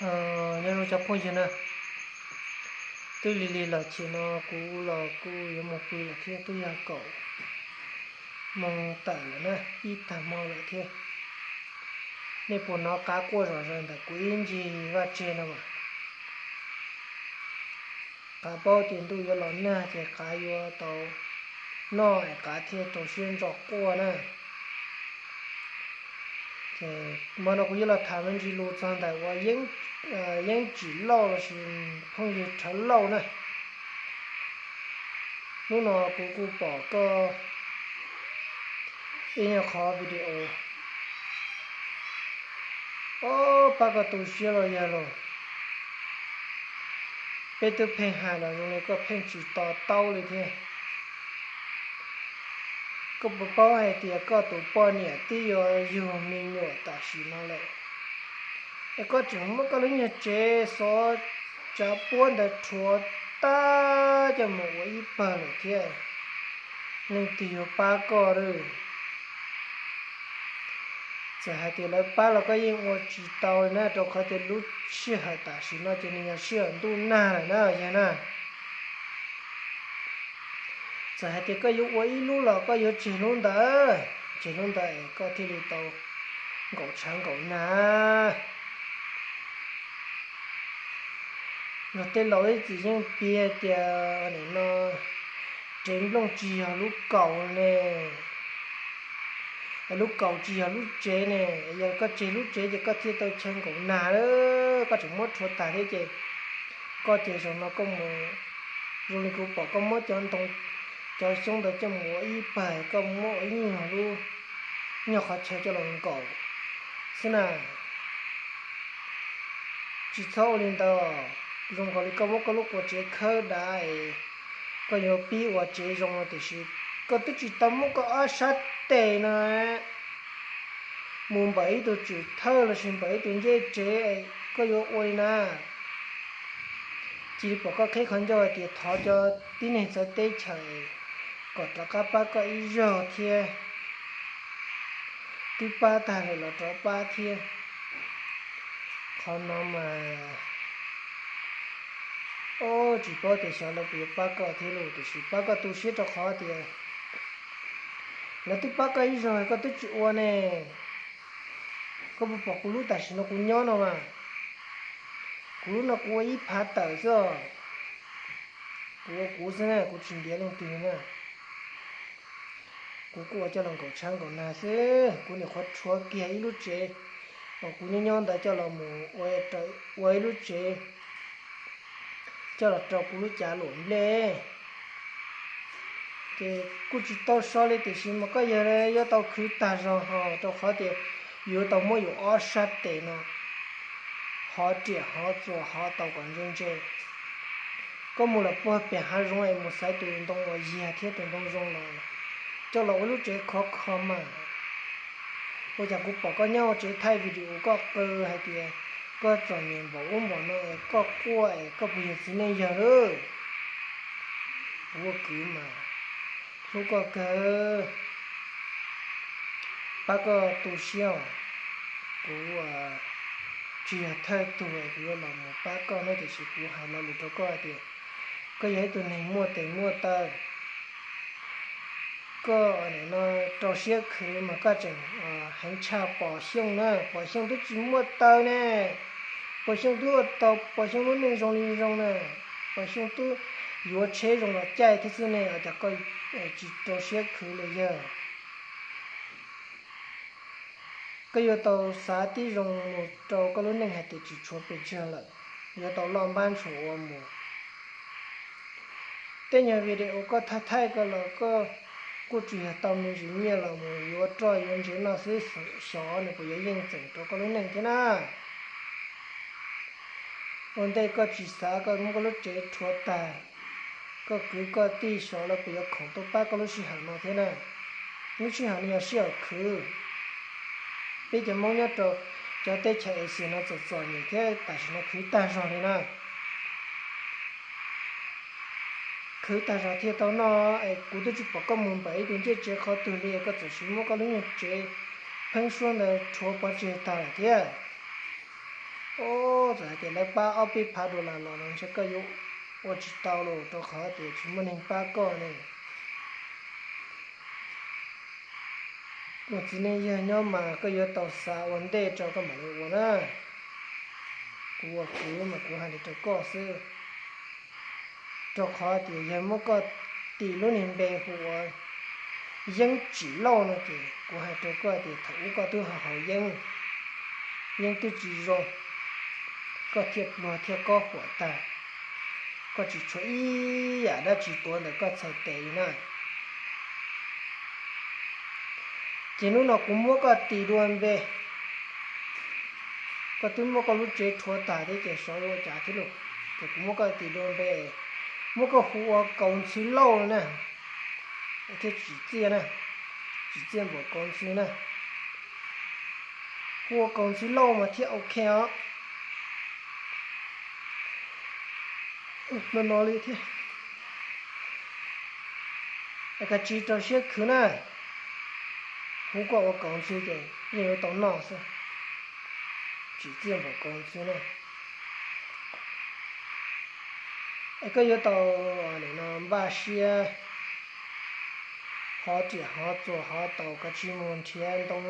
Nyob zoo cov phooj ywg na, twb lig lig los chim no kuv los kuj yuav mus pw lawm thiab, twb yog kaum moos tawm lawm na, ib tag hmo lawm thiab. Nej puas hnov qav quaj zom zaws ntawm kuv ib ncig vaj tse no mas? Qav paub tias ntuj yuav los nag ces qav yuav tau noj es qav thiaj rau siab ntso quaj na. Ces hmo no kuv yuav los tham me ntsis lus txog ntawm uas Yeeb Tsim Lauj lossis phooj ywg Rhawv Lauj na. Hnub no kuv kuj pom koj ib nyuag qhov video. Ob, pab koj tu siab los yog los, peb twb pheej hais los zoo li koj pheej tsis to taub li thiab. Koj puas paub hais tias koj tus poj niam twb yuav yug me nyuam tam sim no lawm, es koj tseem muab koj lub nyuag tsev xov tsav puab ntawd rhuav tag coj mus ua ib pawg lawm thiab? Leej twg yuav pab koj lawm? Txawm hais tias lawv pab los koj yeej ua tsis tau li na, rau qhov tias lub sij hawm tam sim no ces nws yog sij hawm ntuj nag lawm na yog na. Txawm hais tias koj yuav ua ib lub los koj yuav tseg lub ntawd, tseg lub ntawd es koj thiaj li tau nkaum tshav nkaum nag. Luag tej laus ib txwm yeej piav tias nim no tsev nplooj tsis yog lub kaus ne, lub kaus tsis yog lub tsev ne. Yog koj tseg lub tsev ces koj thiaj tau chaw nkaum nag, koj tseem muab rhuav tag thiab ces koj ces zaum no koj mus, zoo li kuv pom koj muab cov ntoo cov xyoob ntawd coj mus ua ib pawg, koj muab ua ib nyuag lub, nyuag qhov chaw coj los nkaum xwb na. Tsis txhob ua li ntawd, zoo nkaus li koj muab koj lub qua tsev khawb dav es koj yuav pib ua tsev zoo no tiam sis koj twb tsis tau muab koj ob sab tes no mus npawm ib tug tswm thawj lossis npawm ib tug ncej tsev, koj yuav ua li na. Cia li pom koj qhib qhov ncauj hais tias thov cov tib neeg txawv teb chaws kom rov qab pab koj ib zaug thiab. Twb pab tag lawm los rov pab thiab. Qhov no mas, o, tsis paub tias xyov lawv puas yuav pab koj thiab lauj, tiam sis pab koj tu siab rau qhov tias lawv twb pab koj ib zaug koj twb tsis ua ne. Koj puas pom kuv lub tam sim no kuv nyob no mas, kuv lub no kuv ua ib phav tawm xwb os. Kuv ua kuv xwb na, kuv tsis ntiav leej twg na. Kuv kuj ua coj los nkaum tshav nkaum nag xwb, kuv nyuam qhuav rhuav kiag ib lub tsev uas kuv nyob nyob ntawd coj los mus ua ib lub tsev coj los rau kuv lub cav luam nplej. Ces kuj tsis tau so li tiam sis mas koj yog yuav tau khwv tag zog ho rau qhov tias yuav tau muab yus ob sab tes no hov riam hov txuas hov tau kom ntse ntse. Koj mus lawm puag pem hav zoov es mus xaiv tus ntoo uas yag thiab tus ntoo zoo los coj los ua lub tsev khov kho mas. Ua cas kuv pom koj nyob ua tsev thaij video koj qw hais tias koj txom nyem npaum ub npaum no es koj quaj es koj puas yog txiv neej yawg lawm? Kuv ua kwv mas hlub koj kawg. Pab koj tu siab os. Kuv tsis yog thawj tug es kuv yuav los mus pab koj na, tiam sis kuv hais lo lus rau koj hais tias koj yog ib tug neeg muaj tes muaj taw. Koj nim no rau siab khwv mas koj tseem heev tshaj Pom Xyooj na. Pom Xyooj twb tsis muaj taw ne. Pom Xyooj twb ua tau Pom Xyooj lub neej zoo li zoo na. Pom Xyooj twb yuav tsheb zoo los caij thiab xwb ne, cas koj tsis rau siab khwv li yawg? Koj yuav tau xav tib zoo mus rau koj lub neej hais tias tsis tshuav pes tsawg lawm, yuav tau loj npab ntshua ua mus. Tej nyuag video koj thaij thaij ko los koj kuj tsis yog tau me ntsis nyiaj los mus yuav roj yuav ntsev noj xwb, xyov nws puas yuav yeej txeem rau koj lub neej thiab na. Ua ntej koj tsis xav koj muab koj lub tsev rhuav tag, koj kwv koj tij xyov lawv puas yuav khoom tuaj pab koj lub sij hawm no thiab na. Lub sij hawm no yog sij hawm khwv. Peb cov Hmoob nyob rau cov teb chaws Asia no txom txom nyem thiab tam sim no khwv tag zog li na. Khwv tag zog thiaj tau noj es kuv twb tsis pom koj mus npam ib tug ncej tsev qhov twg li, koj txawm siv muab koj lub nyuag tsev pheeb suab ntawd rhuav pov tseg tag lawm thiab. Txawm hais tias lawv pab ob peb phav dollar los los ntshe koj yuav ua tsis tau los rau qhov tias tsis muaj neeg pab koj ne. Ua txiv neej yawg nyob mas koj yuav tau xav ua ntej rau koj mam li ua na. Kuv ua kwv mas kuv hais li rau koj xwb, rau qhov tias yog muab koj tis lub niag npe hu ua Yeeb Tsim Lauj no ces kuv hais rau koj tias thaum ub koj twb ho haus yeeb, yeeb twb tsis zoo, koj thiaj pluag thiaj kob huam tag, koj tsis tshuav ib yam dab tsi tuav ntawm koj txhais tes li na. Ces hnub no kuv muab koj tis dua npe, koj twb muab koj lub tsev rhuav tag thiab ces xyov ua cas thiab lauj, ces kuv muab koj tis dua npe, muab koj hu ua Kaus Ntxhw Lauj na, thiaj tsim txiaj na, tsim txiaj npaum Kaus Ntxhw na. Hu ua Kaus Ntxhw Lauj mas thiaj ok os. No no li thiab. Kav tsij rau siab khwv na, hu koj ua Kaus Ntxhw ces yeej yuav tau noj xwb, tsim txiaj npaum Kaus Ntxhw na. Es koj yuav tau nim no npaj siab hov riam hov txuas hov taus, kav tsij mus nrhiav ntoo,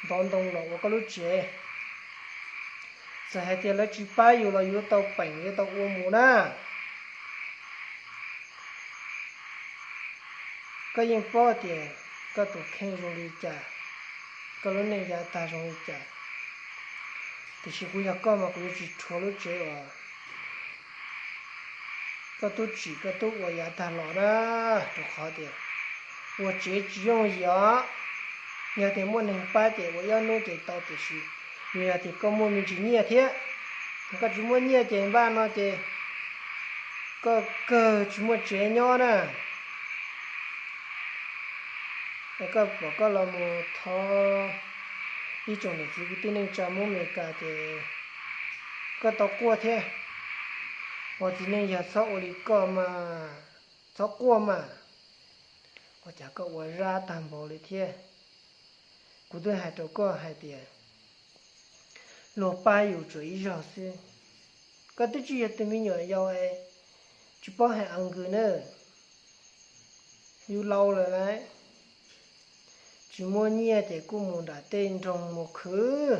ntov ntoo los ua koj lub tsev. Txawm hais tias lawv tsis pab yus los yuav tau peem yuav tau ua mus na. Koj yeej paub tias koj tus kheej zoo li cas, koj lub neej yav tag zoo li cas, tiam sis kuv yog koj mas kuv yuav tsis rhuav lub tsev uas koj tub tsim koj tub ua yav tag los na, rau qhov tias ua tsev tsis yooj yim os. Yog tias muaj neeg pab ces ua ib ob hnub ces tau, tiam sis yog tias koj muaj me ntsis nyiaj thiab, koj tsis muaj nyiaj ces npaj no ces koj kawg tsis muaj tsev nyob na. Es koj pom koj los mus thov ib tsoom niam txiv kwv tij neej tsa Hmoob Amelikas ces koj tau quaj thiab. Ua txiv neej yog txhob ua li koj mas, txhob quaj mas. Ua cas koj ua zab tag npaum li thiab? Kuv twb hais rau koj hais tias luag pab yus tsuas ib zaug xwb. Koj twb tsis yog tus me nyuam yaus es tsis paub hais Aws Nkws na. Yus laus lawm lauj, tsis muaj nyiaj ces kuj mus nram tej nroog mus khwv,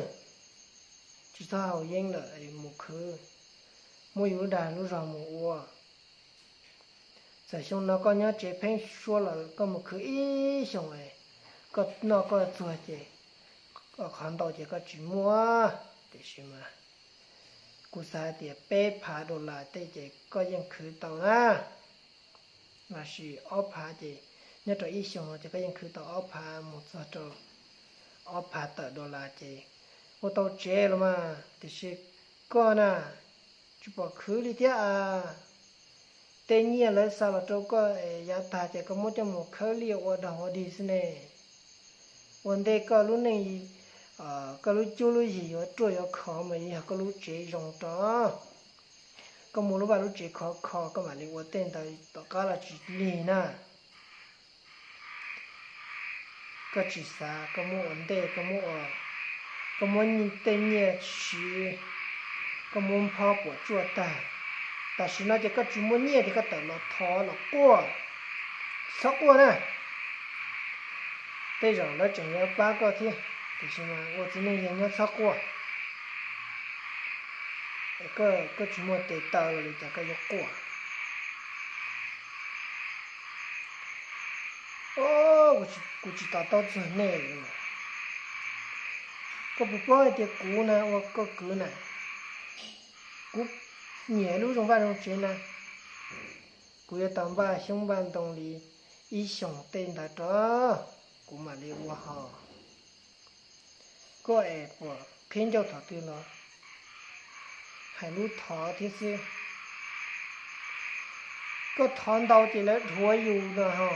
tsis txhob haus yeeb lawm es mus khwv, muab yus lub dag lub zog mus ua. Txawm xyoo no koj nyob tsev pheeb suab los koj mus khwv ib xyoos es koj noj koj txuag ces qhov ntau ces koj tsis muaj, tiam sis mas kuv xav hais tias peb phav dollar tej ces koj yeej khwv tau na, lossis ob phav ces nyob rau ib xyoos no ces koj yeej khwv tau ob phav mus txog rau ob phav tawm dollar ces ua tau tsev los mas, tiam sis koj na tsis pom khwv li thiab a. Tej nyiaj lawv xa los rau koj es yav tag ces koj muab coj mus khawb liaj ua dog ua dig xwb ne. Ua ntej koj lub neej, koj lub cuab lub yig yuav ruaj yuav khov mas yog koj lub tsev zoo rau. Koj muaj lub vaj lub tsev khov kho koj mam li ua tej ntawd tom qab los tsis lig na. Koj tsis xav, koj muab ua ntej, koj muab, koj muab tej nyiaj siv, koj muab nphob puas tsuaj tag. Tam sim no ces koj tsis muaj nyiaj ces koj tawm los thov los quaj, txhob quaj na. Tej zaum lawv tseem yuav pab koj thiab, tiam sis mas ua txiv neej yog nyob txhob quaj. Koj tsis muaj tes taw los li cas koj yuav quaj? Kuv tsis to taub txog nej li. Koj puas paub hais tias kuv na ua koj kwv na, kuv nyiam lub zoo vaj zoo tsev na, kuv yuav tau npaj xyoob npaj ntoo li ib xyoos tej ntawd rau kuv mam li ua hos. Koj es puas qhib ncauj thaum twg los hais lub thov thiab xwb. Koj thov ntau ces lawv dhuav yus no ho.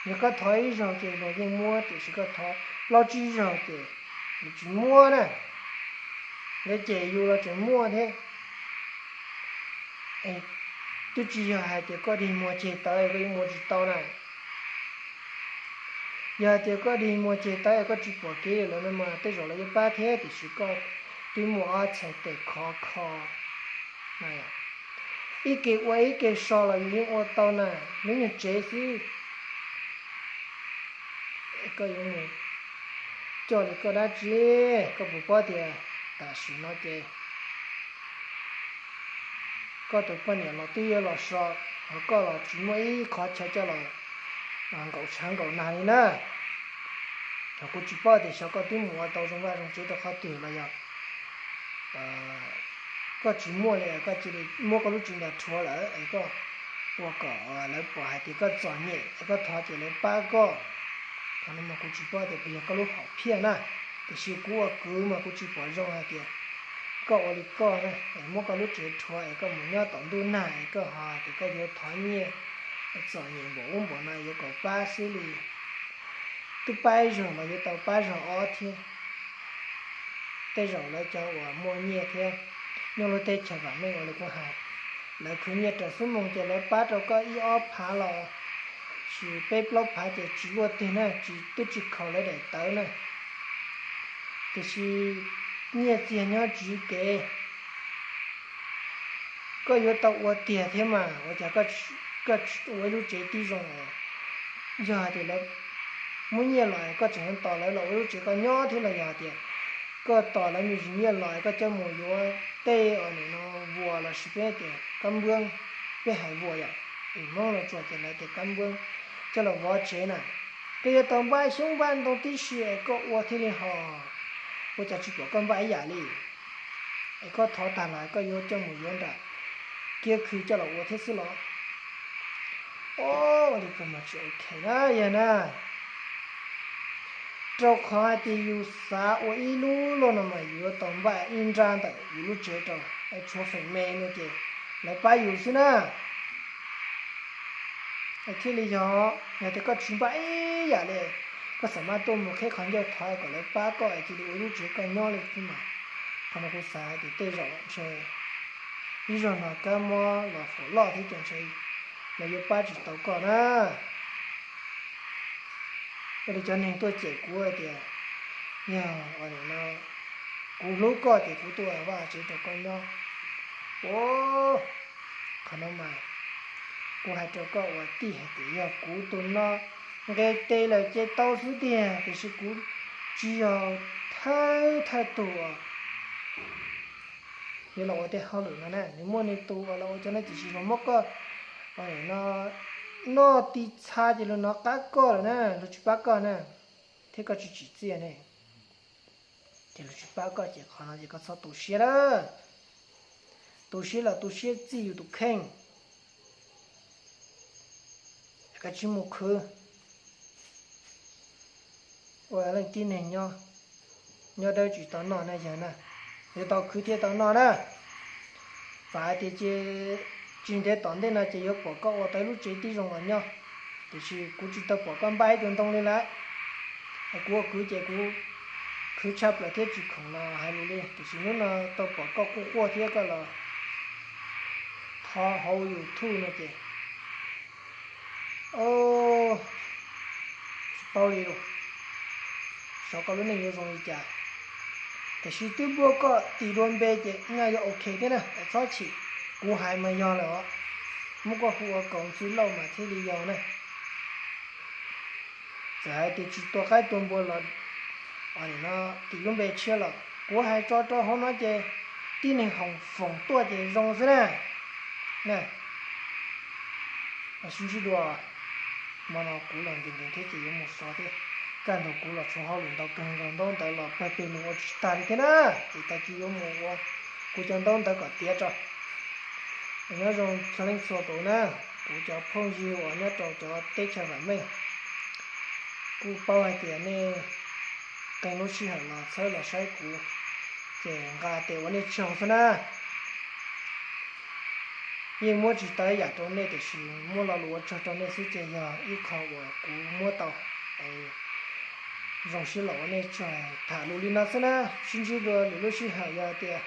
Yog koj thov ib zaug ces luag yeej muab, tiam sis koj thov plaub tsib zaug ces luag tsis muab na. Lawv cem yus los tseem muaj thiab. Twb tsis yog hais tias koj dig muag ceg tawv koj yuav muag tsis tau na. Yog hais tias koj dig muag ceg tawb koj tsis pom kev lawm no mas tej zaum lawv yuav pab thiab, tiam sis koj twb muaj ob txhais tes khov kho. Ib ke ua ib ke so los yus yeej ua tau na, hnub nyoog tsev xwb. Koj yuav mus coj li koj dab tsi? Koj puas paub tias tam sim no ces koj tus poj niam los twb yuav los so, ho koj los tsis muaj ib qho chaw coj los nkaum tshav nkaum nag li na. Ho kuv tsis paub tias xyov koj twb mus ua tau zoo vaj zoo tsev rau qhov twg los yog koj tsis muaj li, koj cia li muab koj lub tsev nram rhuav lawm es koj ua kom lawv pom hais tias koj txom nyem es koj thov ces lawv pab koj. Qhov no mas kuv tsis paub tias puas yog koj lub hom phiaj na, tiam sis kuv ua kwv mas kuv tsis pom zoo hais tias koj ua li koj na, es muab koj lub tsev rhuav es koj mus nyob tom ntuj nag es koj ho tias koj yuav thov nyiaj, txom nyem npaum ub npaum no yuav kom pab xwb li. Twb pab ib zaug los yuav tau pab zaug ob thiab. Tej zaum lawv cov uas muaj nyiaj thiab nyob lub teb chaws vam meej ua li kuv hais, lawv khwv nyiaj raws xub moos ces lawv pab rau koj ib ob phav los sis peb plaub phav ces tsis luaj twg na, tsis twb tsis khaus lawv daim tawv na. Tiam sis nyiaj txiag nyob tsiv kev, koj yuav tau ua tiag thiab mas ua cas koj ua ib lub tsev tib zoo. Yog hais tias lawv muab nyiaj los koj tseem tos lawv los ua lub tsev koj nyob thiab los yog tias koj tos lawv me ntsis nyiaj los koj coj mus yuav tej uas nim no vuas los sis peb tias kab npuab, peb hais vuas yom, es Hmoob los tsuas ces lawv tias kab npuab, coj los vov tsev na, koj yuav tau npaj xyoob npaj ntoo tib si es koj ua thiaj li ho. Ua cas tsis pom koj npaj ib yam li? Es koj thov tag los koj yuav coj mus yuav nram kiab khw coj los ua thiab xwb los? Ua li ko mas tsis ok na yog na. Rau qhov hais tias yus xav ua ib lub luaj no mas yus yuav tau npaj ib nrab ntawm yus lub tsev rau, tshuav feem me no ces lawv pab yus xwb na. Thiaj li yog, yog tias koj tsis npaj ib yam li, koj xam maj tuaj mus qhib qhov ncauj thov kom lawv pab koj es cia li ua ib lub tsev koj nyob li xwb mas, qhov no kuv xav hais tias tej zaum ntshe ib zaug no kab mob los faum loj thiab ces ntshe lawv yuav pab tsis tau koj na. Ua li cov neeg tuaj cem kuv hais tias yog no kuv hlub koj ces kuv tuaj vaj tsev rau koj nyob. Qhov no mas kuv hais rau koj ua tij hais tias yog kuv tus no nqe tes lawm ces tau xwb tiag, tiam sis kuv tsis yog thawj thawj tus uas yuav los ua tej hauj lwm no na. Nws muaj nws tus uas los ua cov no tiam sis mas muab koj no noj ti txha ces luag no qab koj lawm na, luag tsis pab koj na, thiab koj tsis tsim txiaj ne, ces luag tsis pab koj ces qhov no ces koj txhob tu siab lawm. Tu siab los tu siab txij yus tus kheej. Koj tsis mus khwv ua leej tib neeg nyob, nyob dawb tsis tau noj na yawg na, yuav tau khwv thiaj tau noj na. Vam hais tias ces tsis ntev tom ntej no ces yuav pom koj ua tau ib lub tsev tib zoo los nyob, tiam sis kuv tsis tau pom koj npaj ib tug ntoo li lawm. Kuv ua kwv ces kuv khwv tshaj plaws thiab tsis khoom los hais lus li, tiam sis hnub no tau pom koj quaj quaj thiab koj los thov hauv YouTube no ces tsis paub li lawm, xyov koj lub neej yuav zoo li cas. Tiam sis twb muab koj tis dua npe ces nyaj yuav ok thiab na, txhob chim. Kuv hais mas yog lawm os, muab koj hu ua Kaus Ntxwg Lauj mas thiaj li yog na. Txawm hais tias tsis tua qaib tua npua los, no tis lub npe tshiab los kuv hais tso rau hauv no ces tib neeg hoom foom tuaj ces zoo xwb na. Sib ntsib dua, hmo no kuv los nkees nkees thiab ces yuav mus so thiab. Kaj ntug kuv los tshuav hauj lwm ntau kawg nkaus, ntaub ntawv los pawg pes lug ua tsis tag li thiab na, ces tag kis yuav mus ua kuv cov ntaub ntawv kom tiav tso. Nyob zoo txhua leej txhua tus na, kuv cov phooj ywg uas nyob rau cov teb chaws vam meej, kuj paub hais tias nej qee lub sij hawm los txhawb los saib kuv, ces nqa tes ua nej tsaug xwb na. Yeej muab tsis tau ib yam rau nej tiam sis muab lo lus ua tsaug rau nej xwb ces yog ib qho uas kuv muab tau. Zoo siab los ua nej tsaug, tham lus li no xwb na, sib ntsib dua lwm lub sij hawm yog tias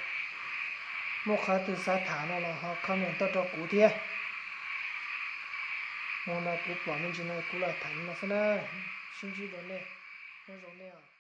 muaj qhov twg xav tham no los ho comment tuaj rau kuv thiab. Hmo no kuv pom me ntsis no kuv los tham li no xwb na. Sib ntsib dua nej, nyob zoo nej.